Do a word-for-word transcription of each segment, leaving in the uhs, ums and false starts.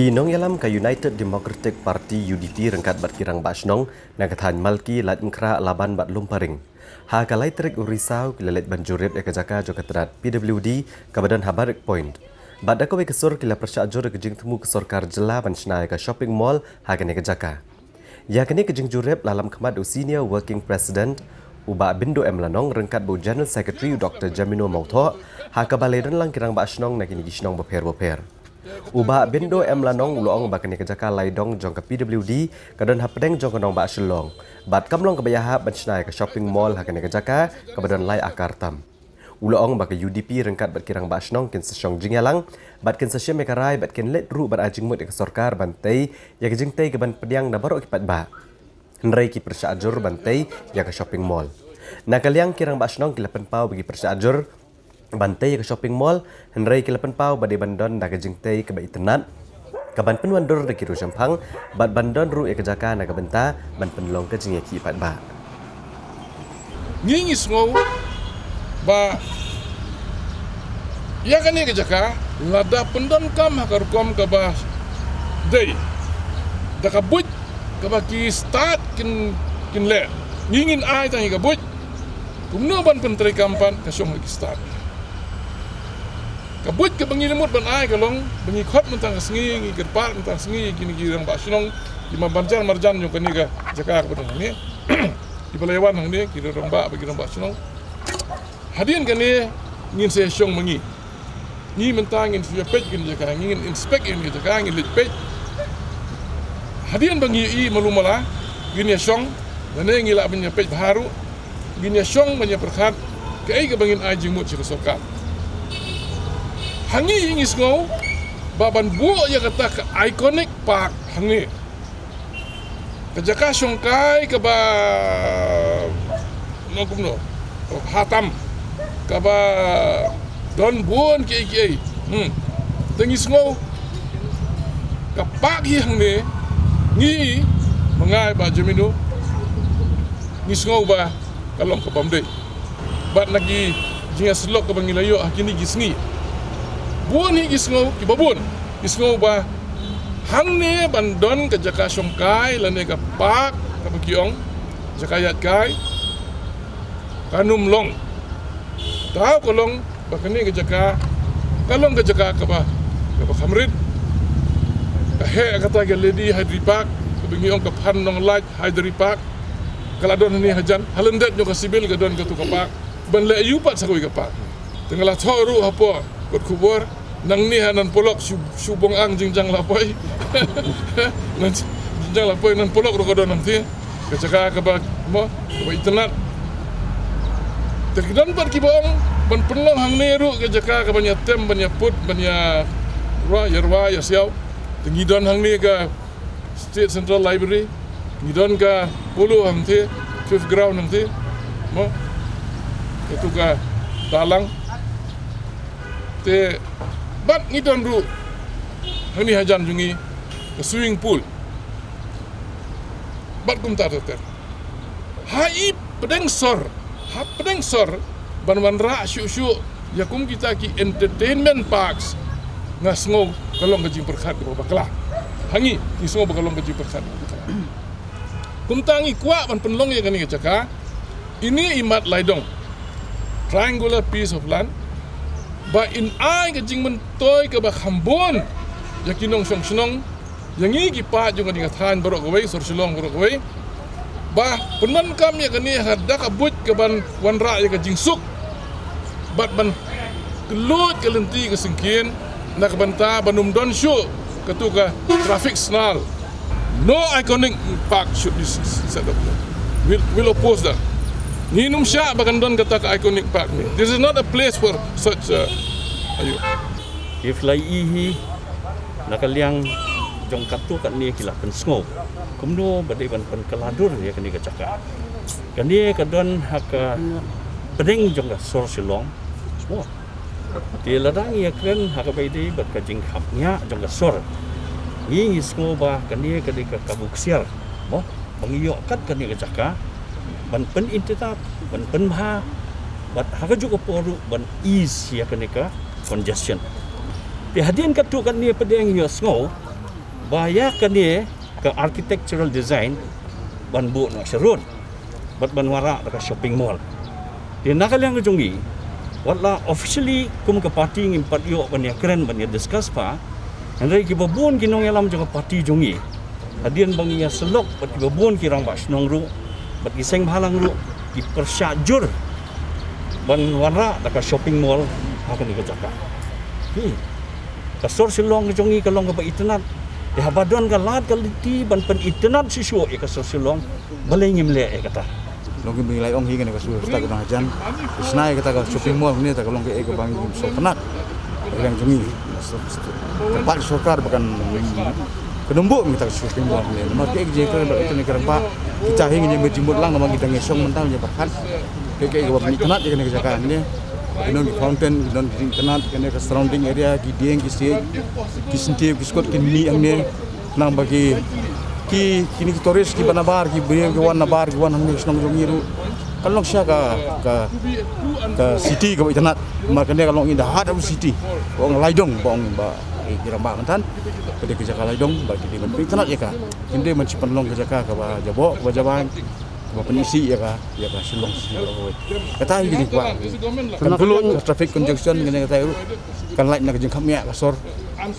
Ki nongïalam ka United Democratic Party, U D P, ryngkat bad ki rangbah shnong na ka thaiñ Malki, Laitumkhrah, Laban bad Lumparing, ha ka lai tarik u Risaw ki la leit ban jurip ïa ka jaka jong ka tnat P W D kaba don ha Barrack Point. Bad da kawei ka sur ki la pyrshah jur ïa ka jingthmu ka sorkar jylla ban shna ïa ka shopping mall ha kane ka jaka. Ïa kane ka jingjurip la lamkhmat u Senior Working President u Bah Bindo M Lanong ryngkat bad u General Secretary u Doktor Jamino Mawthoh, ha kaba la ïadon lang ki rangbah shnong na kine ki shnong bapher bapher. U Bah Bindo M Lanong u la ong ba kane ka jaka laidong jong ka P W D ka don hapdeng jong ka nongbah Shillong, bad kam long kaba ïahap ban shna ïa ka shopping mall ha kane ka jaka kaba don lai akar tam. U la ong ba ka U D P ryngkat bad ki rangbah shnong kin sa shong jingïalang bad kin sa shim ïa ka rai bad kin leit ruh ban ai jingmut ïa ka sorkar ban tei ïa ka jingtei kaban pdiang na baroh ki paidbah. Hynrei ki pyrshah jur ban tei ïa ka shopping mall. Na ka liang ki rangbah shnong ki la pynpaw ba ki pyrshah jur ban tei ïa ka shopping mall, hynrei ki la pynpaw ba dei ban don da ka jingtei kaba itynnad, kaban pynwandur da ki riewshemphang, bad ban don ruh ïa ka jaka na ka bynta ban pynlong ka jingïakhih paidbah. Ngi ngi sngew ba ïa kane ka jaka lada pyndonkam ha ka rukom kaba dei, da ka buit kaba ki stad kin, kin leh, ngi ngin ai tang ïa ka buit. Kumno ban pyntreikam pat ka shong ha ki stad. Ka buit kaba ngi la mut ban ai ka long ba ngi khot mynta ka sngi, ngi kyrpad mynta ka sngi, kine ki rangbah shnong, ki marjan marjan jong kane ka jaka kaba don hangne, kiba la ïawan hangne, ki rangbah bad ki rangbah shnong. Hadien kane ngin sa ïashong ma ngi. Ngi mynta ngin sa ïapeit kane ka jaka, ngin inspect kane ka jaka, ngin leit peit. Hadien ba ngi ïohi malu mala, ngin ïashong, lane ngi lah ban ïapeit bha ruh, ngin ïashong ban ïapyrkhat kaei kaba ngin ai jingmut sha ka sorkar. Ha ngi ngi sngew ba ban buh ïa kata ka iconic park hangne, ka jaka shongkai kaba, no, kumno, kaba bha tam, kaba don bun kiei kiei. Hmm. Te ngi sngew ka park hi hangne, ngi, ma nga bad Jamino, ngi sngew ba ka long kabym dei. Bad na ki jingïasyllok kaba ngi la ïoh ha kine ki sngi, bun hi ki sngew, kiba bun ki sngew ba hangne ban don ka jaka shongkai lane ka park kaba ki ong jaka ïaid kai, kan ym long. Thaw ka long ba kane ka jaka ka long ka jaka kaba, kaba kham rit. Ka heh kata ka Lady Hyderi Park, kaba ngi ong ka Phan Nonglait Hyderi Park, ka la don hangne hajan, ha lyndet jong ka Civil ka don katu ka park. Ban leh aïu pat sa kawei ka park? Te nga la thoh ruh hapoh kot khubor, nangne ha Nan Polok shu, shu bong ang jingjang la poi. Nan jingjang la poi, Nan Polok ruh ka don hangtei. Ka jaka kaba, mo, kaba itynnad. Te ki don pat kiba ong ban pynlong hangne ruh ka jaka kaban ïatem, ban ïaput, ban ïa rwai, ïa rwai, ïa siaw. Te ngi don hangne ka State Central Library, ngi don ka Polo hangtei, Fifth Ground hangtei, mo, katu ka Dalang. Te bad ngi don ruh hangne hajan jong ngi ka swimming pool. Bad kumta ter ter. Ha i pdeng sor, ha pdeng sor ban wanrah shuh shuh ïa kum kita ki entertainment parks, nga sngew ka long ka jingpyrkhat kaba bakla. Ha ngi, ngi sngew ba ka long ka jingpyrkhat kaba bakla. Kumta ngi kwah ban pynlong ïa kane ka jaka, ine i mat laidong, triangular piece of land, ba in ai ka jingmyntoi kaba kham bun ïa ki nongshong shnong, ïa ngi ki paid jong kane ka thaiñ baroh kawei, sor Shillong baroh kawei, ba pyndonkam ïa kane ha da ka buit kaban wanrah ïa ka jingsuk bad ban kylluid ka lynti ka syngkien, na ka bynta ban ym don shuh katu ka traffic snarl. No iconic park should be s-, s-, set up there. We'll, we'll oppose that. Ngin ym shah ba kan don kata ka iconic park ni. This is not a place for such, uh, aïu. If la i hi, na ka liang jong katto katne ki la pynsngew kumno ba dei ban pynkylla dur ïa kane ka jaka. Kane ka don ha ka pdeng jong ka sor Shillong. Mo. Te lada ngi ïakren ha kaba ïadei bad ka jingkhapngiah jong ka sor, ngi ngi sngew ba kane ka dei ka kabu ksiar, mo, ba ngi ïoh kat kane ka jaka ban pynitynnad, ban pynbha, bad ha kajuh ka por ruh ban ease ïa kane ka congestion. Te hadien katto katne pat ngi ïohsngew Ba ïa kane ka architectural design ban buh noh sha road bad ban wanrah da ka shopping mall. Te na ka liang ka jong ngi, wat la officially kum ka party ngim pat ïoh ban ïa kren ban ïa discuss pa, hynrei kiba bun ki nongïalam jong ka party jong ngi, hadien ba ngi ïa sylok bad kiba bun ki rangbah shnong ruh bad ki seng bhalang ruh, ki pyrshah jur ban wanrah da ka shopping mall ha kane ka jaka. Hi. Ka sor Shillong ka jong ngi ka long kaba itynnad. Te haba don ka lad ka lynti ban pynitynnad shuh shuh ïa ka sor Shillong, balei ngim leh ïa kata? Long kim ngi lai ong hi kane ka sor sta ka dang hajan. Isnai kata ka shopping mall ne ta ka long ka e ka bang ngim sor tynnad. Ka liang jong ngi. Ka pat sorkar ba kan ka num buh ngi ta ka shopping mall ne. Namar ka e ka jingkren ba ita ne ka rang ba kita hi ngi ne ba jingmut lang namar kita ngi shong mynta ngi ba khat. Ka e ka ba pynitynnad ïa kane ka jaka ne. Ki don ki fountain, ki don ki itynnad, kane ka surrounding area, ki dieng, ki siej, ki syntiew, ki skut, ki mih hangne. Nang ba ki, ki, kine ki tourist, ki ba nabar, ki briew, ki wan nabar, ki wan hangne shnong jong ngi ruh. Ka long sha ka, ka, ka city kaba itynnad. Namar kane ka long in the heart of the city. Ba ong Laidong, ba ong ba, eh, ki rang ba mynta. Ka dei ka jaka Laidong, ba ki dei ban pynitynnad ïa ka. Kim dei ban shu pynlong ka jaka kaba jaboh, kaba jaban. Kaba pyni ïa ka, ïa ka Shillong City of Wei. Kata hi ka jingkwah. Kan khluh ka traffic congestion kane kata ruh. Kan lait na ka jingkham ïa ka sor.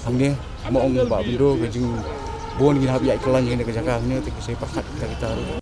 Hangne mo ong ba bindo ka jingbun ngi hap ïa ka lain kane ka jaka hangne te ka sei pyrkhat kita kita ruh.